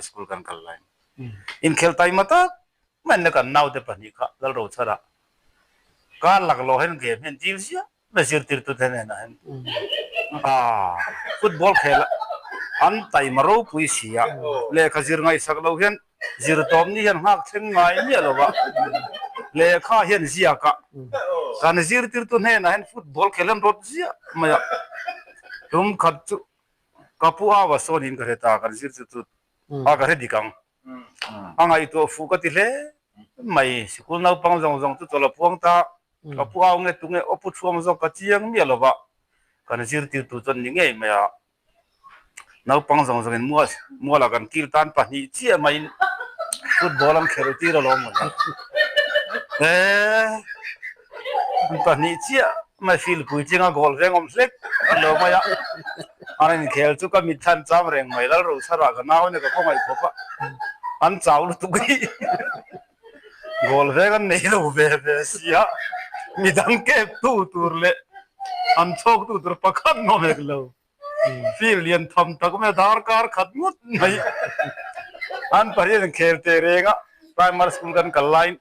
School kan kal lai. Inkhel taima tak mai na kan naute pahnih kha Lalrochhara kar laklawh hian game hian dil ziah mai zirtirtu te hnenah hian ah football khel an taima ropui si a, lehkha zir ngaihsak lo hian zir tawp ni hian nghak thleng ngai miah lo va, lehkha hian ziak a, kan zirtirtu hnenah hian football khel an rawt ziah mai a, tum khat chu Ka pu Awa sawn in ka hre ta, kan zir chu chu a ka hre dik ang. A ngaihtuah fuh ka ti hle mai, sikul naupang zawng zawng chu chawlh a phuang ta, ka pu Au nge tunge aw pu thuam zawk ka chiang miah lo va, kan zirtirtu chuan ni ngei mai a, naupang zawng zawng in mual mualah kan kil tan pahnih chiah maiin football an khelh tir alawm mawle. Eee. Pahnih chiah mai field puitling a goal veng awm hlek a lo mai a, an inkhel chu ka mit thlan cham reng mai Lalrochhara ka nau ania ka khawngaih khawp a, an chau lutuk hi goal veng an nei lo ve ve si a, midang kep tu tur leh an chhawk tu tur pakhat nawm hek lo. Field lian tham tak mai a darkar khat ngawt mai an pahnih an khel teh reng a primary school kan kal laiin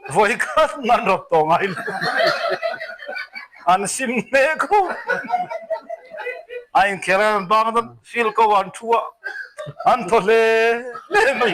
vawi khat an rawp tawh ngai lo an sim hle khawp a inkhel a an bang a field ko ah an thu a an thaw hle hle mai.